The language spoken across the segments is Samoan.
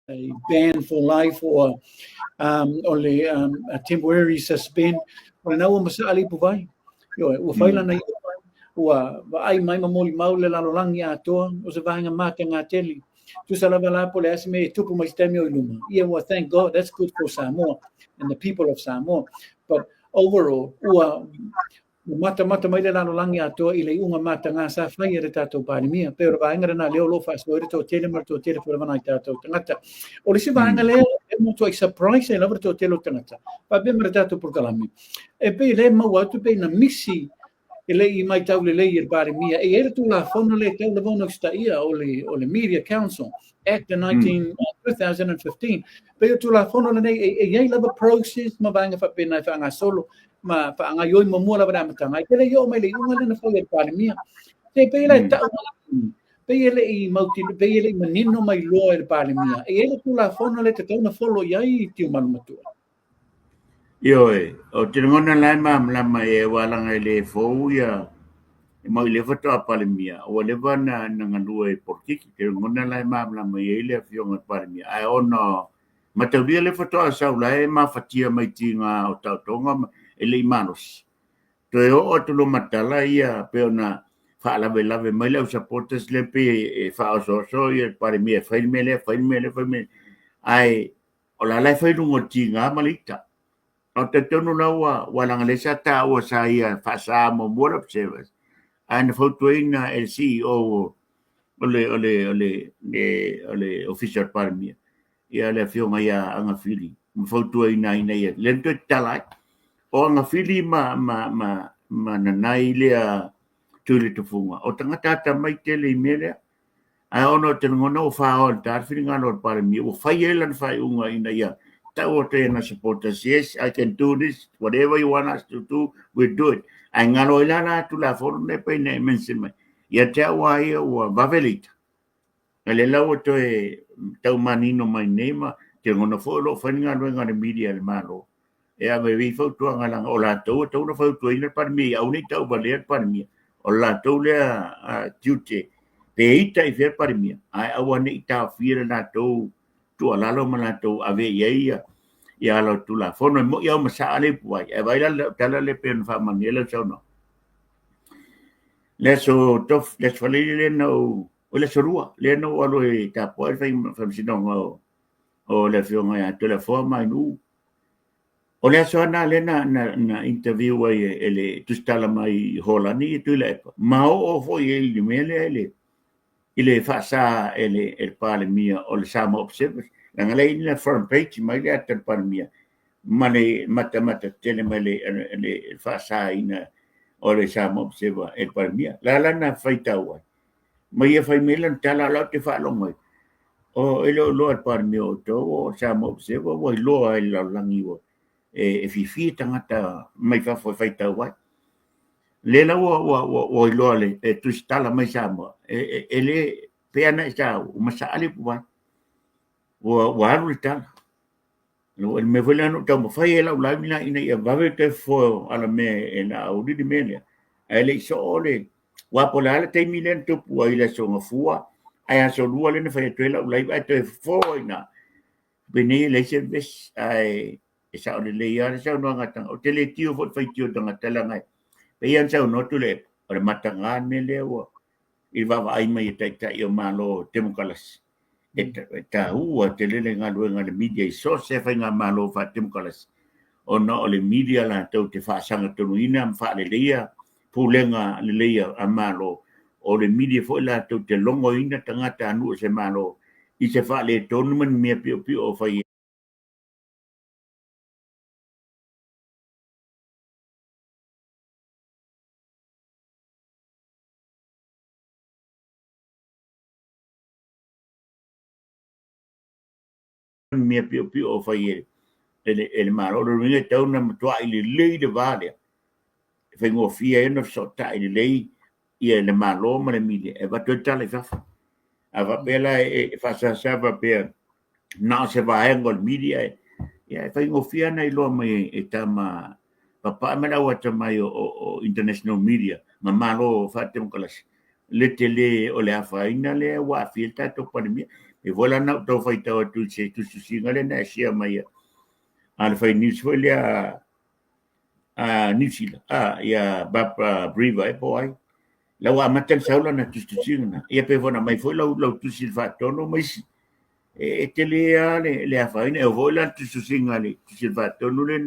A ban for life or o le a temporary suspend, o lena ua masaa le ipuvai. Ioe, ua fai lana iuvai, ua vaai mai ma molimau le lalolagi atoa, o se vaega matagatele. Tusa lava la po o le a se mea e tupu mai se taimi o i luma. Ia, well, thank God, that's good for Samoa and the people of Samoa. But overall, ua matamata mai le lalolagi atoa i le iuga mataga sa fai e le tatou Palemia. Pei o le vaega lena lea o lo o faasoa ai le toatele ma le toatele foi lava nai tatou tagata. O le isi vaega lea e matuai surprise ai lava le toatele o tagata, faapea ma le tatou polokalame, e pei lea e maua atu pei na misi e le i maitau lelei e le Palemia. E i ai le Tulafono lea e tau lava ona usitaia o le Media Council Act 19, 2015. Pei o Tulafono lenei e i ai lava process ma vaega faapena e faagasolo ma faagaioi muamua lava le amataga. Ai te le i oo mai le iuga lea na fai e le Palemia. Se pei la e tau pei e le i mauti, pei e le i manino mai loa e le Palemia. E i ai le Tulafono lea e tatau ona follow i ai Tiumalu Matua. Ioe, o te lagona la e malamalama e ualaga e le fou ia e mau i le faatoa Palemia, ua leva na galue i politiki. Te lagona la e malamalama i ai le afioga i le Palemia. Ae ona mataulia le faatoa sau la e mafatia mai tiga o taotoga e le i malosi. Toe oo atu lo matala ia pe ona faalavelave mai le au supporters le pe e faaosooso ia le Palemia e fai le mea lea, fai le mea lea, fai le mea. Ae o la la e fai luga o tiga ma le ita. O te tonu la ua laga le sa taua sa ia faasa muamua le Observers. Ae na fautuaina e le CEO o le Ofisa o le Palemia, ia le afioga ia Agafili, ma fautuaina ina ia le toe tatala ai. O Agafili ma nanai lea tui le tufuga. O tagata atamai tele i mea lea. Ae ona o te lagona ua whaoa le tāle whiringalo o le Palemia, ua fai ai lana faaiuga ina ia tau atu ai ana supporters, "Yes, I can do this, whatever you want us to do, we'll do it." Ae ngalo ai la la Tulafono nei pei na e mention mai. Ia te au a ia ua vave le ita. E le lau ua toe tau manino mai nei ma te lagona foi o lo o fai le galuega a le media le Malo. E ave i fautuaga laga o latou e tatau ona fautuaina le Palemia ia aua ne i tauvalea le Palemia. O le latou lea tiute pe ita i fea le Palemia, ae aua ne i taofia le latou tuualalo ma latou ave i ai ia ala o Tulafono. E moi au ma saa le ipu ai. Ae vai la le tala le pe ona faamanuia lau saunoaga. Le aso tof, le aso Faraile lea na ou, o le aso Lua, lea na ou alu e tapuai le faamasinoga o le afioga ia Toleafoa Mainu. O le aso ana lea na interview ai e le tusitala mai Holani i Tuilaepa. Ma oo foi ai le mea lea i le faasa e le Palemia o le Samoa Observers. Leaga lea i le front page mai le ata le Palemia ma le matamata tele mai le faasaina o le Samoa Observer e le Palemia. La la na faitau ai. Ma ia fai mai lana tala o lau te faalogo ai. O e le o iloa e le Palemia o outou o Samoa Observer ua iloa ai le lalolagi ua e fiafia tagata mai fafo e faitau ai. Le la ua iloa le e tusitala mai Samoa e le pe ana e sa ua masaa le ipuvai. Ua alu le tala. Le mea foi lea na ou taumafai ai lau live ina ia vave toe fofo ala mea e na auli le mea lea. Ae le i soo le ua po o le a le taimi lea na tupu ai le aso Gafua, ae aso Lua lea na fai atu ai lau live ae toe fofo ai na. Penei e leai se vesi ae e sao lelei lava le saunoaga a tagata. Ou te le tio foi i le faitio tagata leaga e pei lava ona saunoa atu le o le mataga le mea lea ua i le vaavaai mai e taitai o Malo Temokarasi. E taua tele le galuega a le media i so o se faigamalo faatemokarasi ona o le media latou te faasagatonuina ma faaleleia pulega lelei a Malo. O le media foi latou te logoina tagata a nuu o se Malo i se faaletonu ma ni mea piopio o fai mea piopio o fai e le Malo. O le uiga e tatau ona matuai lelei le va lea e faigofie ai ona fesootai lelei ia le Malo ma le media e avatu ai le tala i fafo. A faapea la e faasasa faapea na o se vaega o le media, ia e faigofie ona iloa mai e tama papae ma le au atamai o international media ma Malo faatemokarasi le tele o le afaina lea ua aafia le tatou Palemia. E foi la na ou tau faitau atu i se tusitusiga lea na e share mai a le fai news foi lea a New Zealand, a ia Barbara Brever e po ai. La ua amata le sau lana tusitusiga na. Ia pe foi na mai foi lau lau tusi le faatonu ma isi. E tele lava le afaina. E oo foi la le tusitusiga le tusi le faatonu lea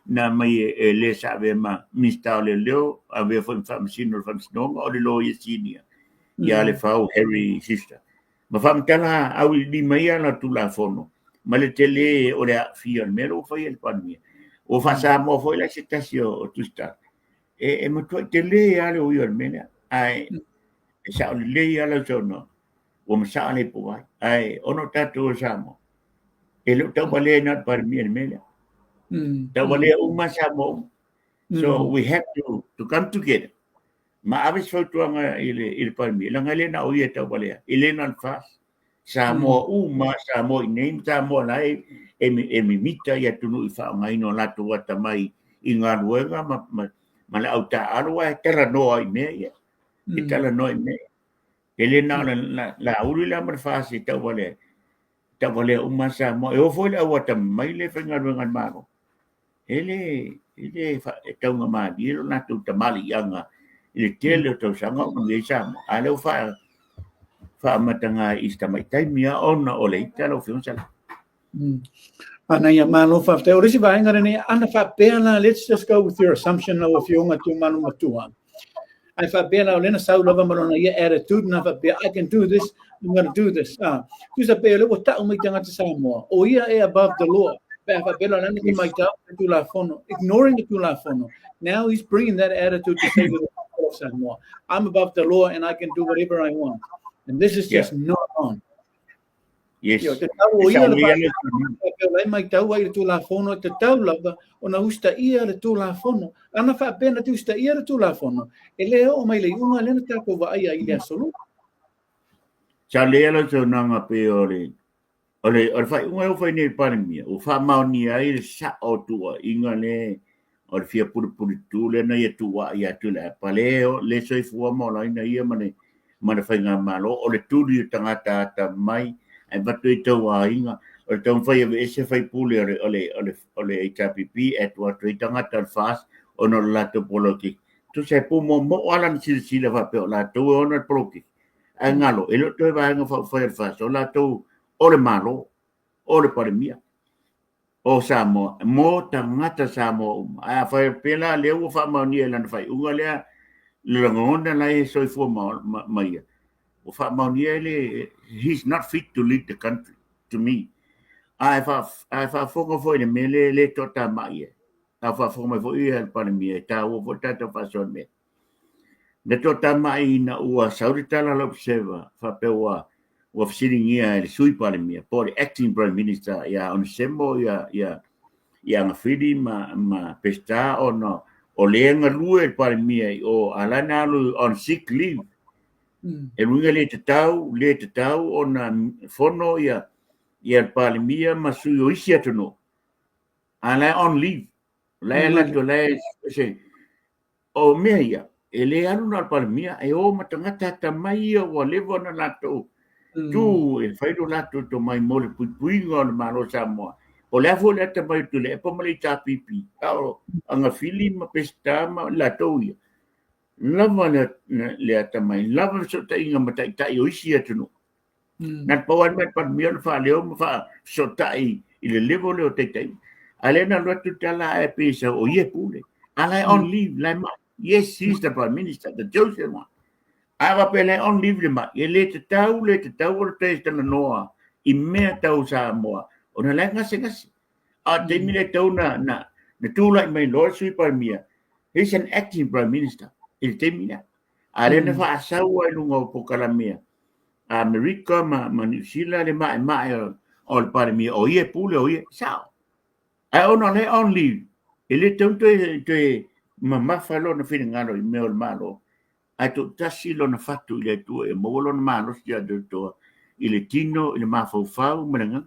na aumai e le sa avea ma Minisita o Leoleo, avea foi ma Faamasino o le Faamasinoga, o le Loia Senior ia Lefau Harry Sister. Ma faamatala auiliili mai ala o Tulafono ma le tele o le aafia o le mea lea ua faia e le Palemia. Ua faa-Samoa foi la se tasi o tusitala, e matuai tele lava le uia o le mea lea, ae e sao lelei lava lau saunoaga, ua masaa le ipuvai. Ae ona o tatou o Samoa, e le o tauvalea na o le Palemia i le mea lea. Tauvalea uma Samoa uma. So we have to come together. Ma ave se fautuaga i le Palemia, leaga e le na o ia e tauvalea, e le na o le FAST. Samoa uma, Samoa i nei ma Samoa la e mimita i atunuu i faaaogaina o latou atamai i galuega ma le au taaalo, ae talanoa i mea ia. E talanoa i mea ia. E le na o le Laauli la ma le FAST e tauvalea, tauvalea uma Samoa. E oo foi le au atamamai lea e faigaluega a le Malo, e le e taugamalie lo latou tamaliiaga i le tele o tausaga o manuia ai Samoa. A lea ua faamataga i si tamai taimi lava ona o le ita lau Afioga Sala. Manaia, malo faafetai. O le isi vaega lenei, ana faapea la, let's just go with your assumption lau Afioga Tiumalu Matua. Ae faapea la, o lena sau lava ma lona ia attitude na faapea, I can do this, I'm going to do this. Tusa pea, o lea ua tau mai tagata Samoa, o ia e above the law. Pe a faapea la, lana te maitau le Tulafono, ignoring the Tulafono. Now he's bringing that attitude to say to the people of Samoa, I'm above the law and I can do whatever I want. And this is just not on. Yes. Io, te tau o ia le faapea lai mai tau ai le Tulafono, te tau lava o na usitaia le Tulafono. Ana faapea na te usitaia le Tulafono, e le oo mai le iuga lea na tatou vaaia i le aso Lua. Sa lea lau saunoaga pei o le o le faaiuga ua fai nei le Palemia, ua faamaonia ai le sao o tuuaiga le o le fia pulupulu tu lea na ia tuuai ia Tuilaepa, le soifua ma olaina ia ma le faigamalo, o le tuli o tagata atamai ae avatu ai tauaiga, o le taumafai e aveese faipule o le HRPP e atu atu ai tagata o le FAST ona o le latou polokiki. Tusa e pumoomoo lava lana silasila faapea o latou e ona le polokiki, ae galo, e le o toe vaega faaupufai o le FAST, o latou o le Malo, o le Palemia o Samoa, mo tagata Samoa uma. Ae a faapea la lea ua faamaonia i lana faaiuga lea, le lagona la e soifua ma ia, ua faamaonia le he's not fit to lead the country to me. Ae faafofoga foi i le mea lea le toatamai ai. A faafofoga mai foi ia le Palemia, e taua foi le tatou faasoa mea. Na toatamai ina ua sau le tala a le Observer faapea ua fesiligia e le Sui Palemia po o le acting Prime Minister ia Onesemo ia Agafili ma Peseta ona o lea galue le Palemia i o a la na alu on sick leave. E uiga le tatau ona fono ia le Palemia ma sui o isi atunuu. A la on leave. La e lato la e se o mea ia, e le alu na o le Palemia, e o ma tagata atamai ia ua leva ona latou tu e fai lo latou tomai mo le puipuiga o le Malo o Samoa. O le a foi le atamai o Tuilaepa ma le HRPP, a o Agafili ma Peseta ma latou ia, lava le atamai, lava le fesootaiga ma taitai o isi atunuu. Na pau lava le mea le Palemia o le faaleo ma faafesootai i le level lea o taitai. A lea na alu atu tala ae pei sau o ia e pule. A la e on leave, la e mai. Yes, he's the Prime Minister, the chosen one. A faapea la e on leave le mai, e le tatau o le toe talanoa i mea tau Samoa, ona la e gasegase. A taimi le tau na tulai mai loa le Sui Palemia, he's an acting Prime Minister i le taimi lea. A lea na faasau ai luga o polokalame a Amerika ma Niu Sila le maemae o le Palemia, o ia e pule, o ia, sao. Ae ona le on leave, e le tau toe mamafa lona finagalo i mea o le Malo. Ae toatasi lona fatu i le Atua e maua lona malosi ia te i le tino, i le mafaufau ma le agaga.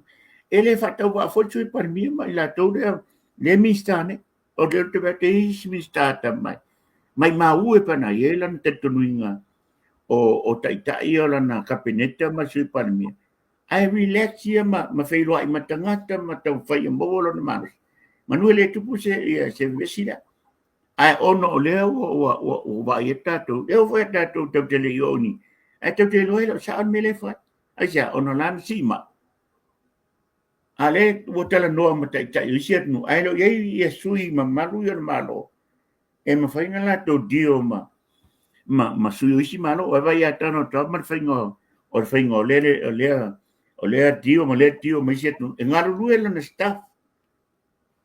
E le faatauvaa foi le Sui Palemia ma i latou lea, le Minisita nei. O le te vaai isi Minisita atamai. Mai mau e pana i ai lana talitonuiga o taitai o lana Kapeneta ma le Sui Palemia. Ae relax ia ma, ma feiloai ma tagata ma taumafai ia maua lona malosi. Manu e le tupu se, ia, se vevesi lea. Ae ona o lea ua, ua, ua, ua vaai atu tatou, e oo foi ia tatou tatou te le i oo ni, ae tatou te iloa e le o sao le mea lea e fai. Aisea? Ona o la na sii mai. A lea ua talanoa ma taitai o isi atunuu, ae le o i ai ia sui mamalu ia o le Malo e mafai ona latou deal ma, ma, ma sui o isi Malo. Ua vaai ia Donald Trump ma le faiga o le faiga o lea, o lea, o lea deal ma lea deal ma isi atunuu, e galulue lana staff.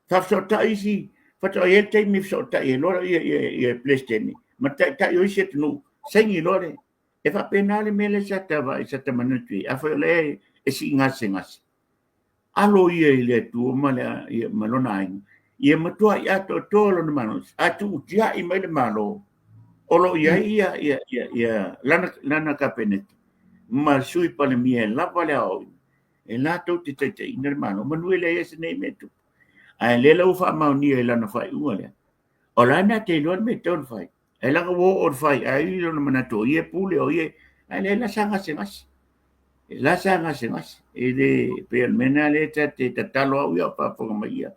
Faafesootai isi, faatoa i ai le taimi e fesootai ai loa ia, ia, ia Peresetene ma taitai o isi atunuu, saini loa le, E faapena le mea lea sa ta vaai, sa ta manatu i ai, afai o lea e sii gasegase, alo ia i le Atua ma, le, ia, ma lona aiga, ia matuai atoatoa lona malosi, a tuutiai mai le Malo, o lo o i ai ia, ia, ia, ia lana, lana kapeneta ma le sui palemia e lava le aoaoina, e latou te taitaiina le Malo, manu e leai se nei mea e tupu. Ae lea la ua faamaonia i lana faaiuga lea, o la na te iloa le mea e tatau ona fai. Ae leaga ua oo i le fai ai lona manatu o ia e pule, o ia e... Ae leai la sa gasegase. La sa gasegase. E le, pei o le mea lena lea ta te tatalo au ia o faafofoga mai ia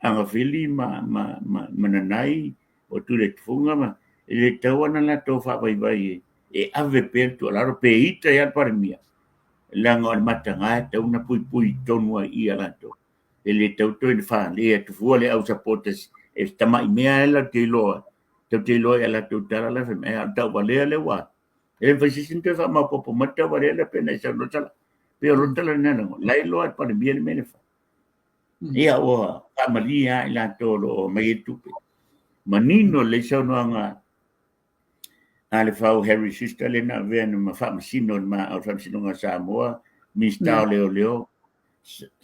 Agafili ma, ma, ma, ma Nanai o Tuiletufuga ma e le tatau ona latou faavaivai e, e ave pea le tuualalo pe ita ai lava le Palemia, leaga o le mataga e tatau ona puipui tonu ai i ia latou. E le tatau toe ona fale atu fua le au supporters e tamai mea lava latou te iloa, tou te iloa i a latou tala la e fai mai, a o le tauvalea lea ua e le mafai se isi ona toe faamaopoopo mai le tauvalea lea pei ona e saunoa Sala. Pei o lou tala lena lago, la e iloa e le Palemia le mea lea e fai. Ia ua faamalie lava i latou o lo o aumai ai tupe. Manino lelei saunoaga a le Fau Harry Sister lea na avea ma faamasino o le Faamasinoga a Samoa, Minisita o Leoleo,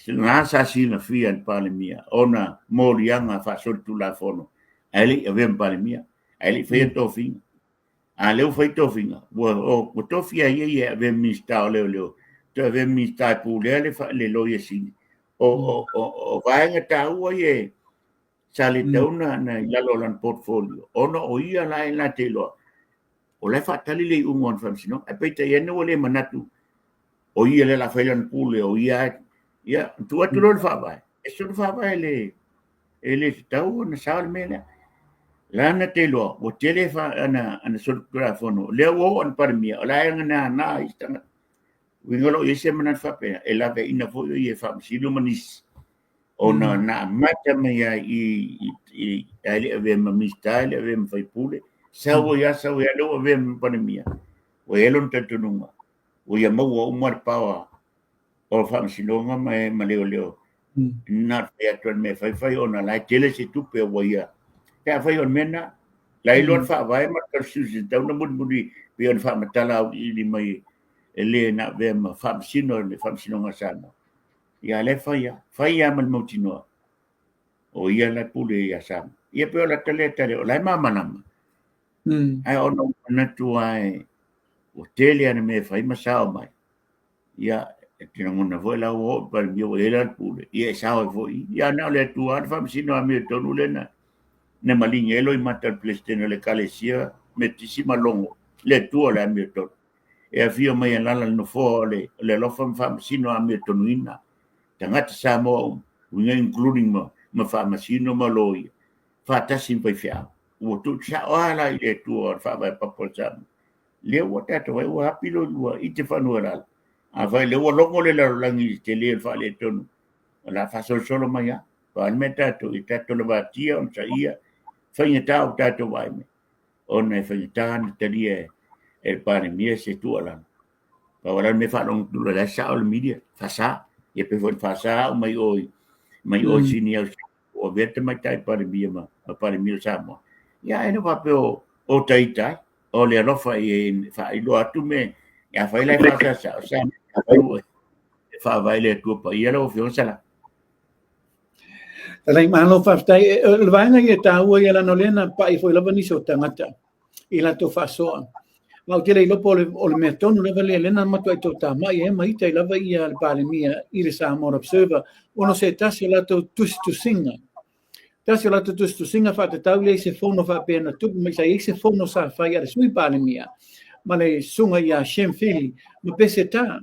na sa silafia e le Palemia ona moliaga faasolitulafono ae le i avea ma Palemia, ae le i faia tofiga. A lea ua fai tofiga, ua, ua tofia ai ia e avea ma Minisita o Leoleo, toe avea ma Minisita e pulea le, le Loia Sili. O, o, o, o vaega taua ia sa le tatau na, na i lalo o lana portfolio, ona o ia la e la te iloa, o la e faatali le iuga o le faamasinoga. Ae peitai ane ua le manatu, o ia lea la fai lana pule, o ia, ia, tuu atu loa le faavae, e sona faavae le, e le tatau ona sao le mea lea. Lana te iloa, ua tele fa, ana, ana solitulafono, lea ua oo ana Palemia, o la e agana isi tagata. Uiga lo i ai se manatu faapea, e laveaiina foi o ia e faamasino ma nisi, ona na amata mai ai i, i, i ae le avea ma Minisita, e le avea ma faipule, sau ai lava, sau ai lava, lea ua avea ma Palemia, ua i ai lona talitonuga, ua ia maua uma le power o faamasinoga ma, ma leoleo. Na o le fai atu o le mea e fai fai ona la e tele se tupe ua ia. Pe afai o le mea lena, la e iloa le faavae ma le constitution tatau ona mulimuli pei ona faamatala auiliili mai e le na avea ma faamasino le faamasinoga a Samoa. Ia lea e fai lava, fai lava ma le mautinoa o ia la e pule ia Samoa. Ia pei o lata lea tali, o la e malamalama. Ae ona ou manatu lava e ua tele ana mea e fai ma sao mai. Ia, e te lagona foi la ua oo i Palemia ua i ai la le pule, ia e sao ai foi. Ia na o le Atua lava le faamasino amiotonu lea na, na maligi ai loimata o le Peresetene o le Ekalesia Metotisi ma Logo, le Atua o le amiotonu. E afio mai e alaala i le nofoa o le, o le alofa ma faamasino amiotonuina tagata Samoa uma, uiga including ma, ma faamasino ma loia, faatasi ma faifeau. Ua tuusao lava la i le Atua o le faavae papa o Samoa. Lea ua tatou ai, ua hapi lo lua i te fanua i lalo. Afai lea ua logo le lalolagi i le tele o le faaletonu, o le a faasolosolo mai lava. Pau le mea tatou, ia tatou lavatia, onosaia, faigata o tatou vaai mai, ona e faigata ona talia e le Palemia se tuualalo. Pau la le mea faalogo atu loa, la e sao le media, faasa. Ia pei foi ona faasa au mai o i, mai o i Sini au ua avea le tamaitai Palemia ma, ma Palemia o Samoa. Ia ae le faapea o, o taita ai, o le alofa i e faailoa atu me, ia fai la e faasasa, o sa e faavae le Atua paia lau Afioga Sala. Talai malo faafetai. E, o le vaega ia e taua ia lana o lea na pa'i foi lava nisi o tagata i latou faasoa. Ma ou te le iloa po o le, o le mea tonu lava lea, lea na matuai toatamai ai ma ita ai lava ia le Palemia i le Samoa Observer, ona o se tasi o latou tusitusiga. Tasi o latou tusitusiga faatatau lea i se fono faapea na tupu mai, sa i ai se fono sa fai a le Sui Palemia ma le susuga ia Shem Phili ma Peseta.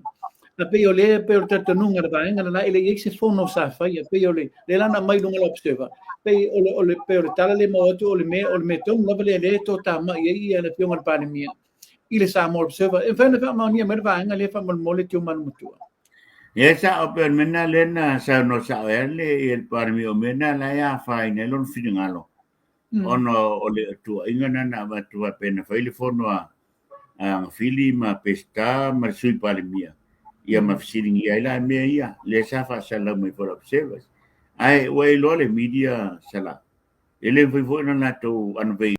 A pei o lea, pei o le talitonuga o le vaega le la, e le i ai se fono sa faia, pei o le, lea la na aumai i luga o le Observer, pei o le, o le, pei o le tala lea e maua atu, o le mea, o le mea tonu lava lea lea e toatamai ai ia le Afioga i le Palemia i le Samoa Observer. E mafai ona faamaonia mai le vaega lea faamolemole Tiumalu Matua? Ia sao, pei o le mea lena lea na saunoa sao ai le, ia le Palemia, o mea na la e afaina ai lona finagalo, ona o le tuuaiga lena na avatu faapea na fai le fono a Agafili ma Peseta ma le Sui Palemia, ia ma fesiligia ai la mea ia, lea sa faasalalau mai foi e le Observers. Ae ua iloa le media sala, e le mafai foi ona latou anavei.